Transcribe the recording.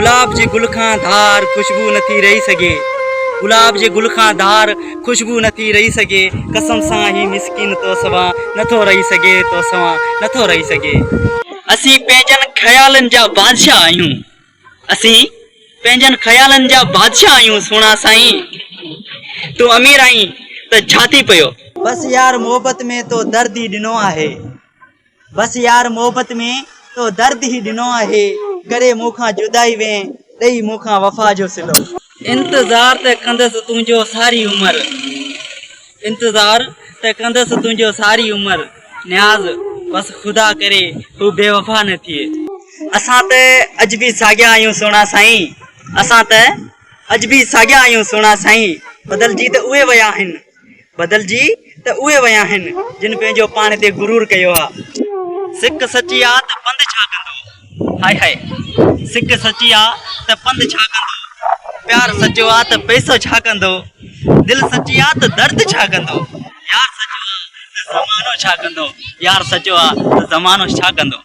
گلاب جي گل کان ڌار خوشبو نٿي رهي سگهي گلاب جي گل کان ڌار خوشبو نٿي رهي سگهي قسم سان هي مسڪين تو سوا نٿو رهي سگهي تو سوا نٿو رهي سگهي. اسين پنهنجن خيالن جا بادشاهه آهيون اسين پنهنجن خيالن جا بادشاهه آهيون سهڻا سائين تون امير آهين ته ڇا ٿي پيو. بس يار محبت ۾ تو درد ئي ڏنو آهي. بس يار محبت ۾ تو درد هي ڏنو آهي ڪري مون کان جدائي وين ڏئي مون کان وفا جو صلو. انتظار ته ڪندس تنهنجو ساري عمر انتظار ته ڪندس تنهنجو ساري عمر نياز بس خدا ڪري هو بي وفا نه ٿئي. اسان ته اڄ به ساڳيا آهيون سهڻا سائين اسان ته اڄ به ساڳيا آهيون سهڻا سائين بدلجي ته اهي ويا آهن. بدلجي ته اهي ويا آهن جن پنهنجو پاڻ تي غرور ڪيو آ. سڪ سچي آ ته پنڌ ڇا ڪندو. هائي هائي سڪ سچي آ ته پنڌ ڇا ڪندو. پيار سچو آ ته پئسو ڇا ڪندو. دل سچي آ ته درد ڇا ڪندو. يار سچو آ ته زمانو ڇا ڪندو. يار سچو آ ته زمانو ڇا ڪندو.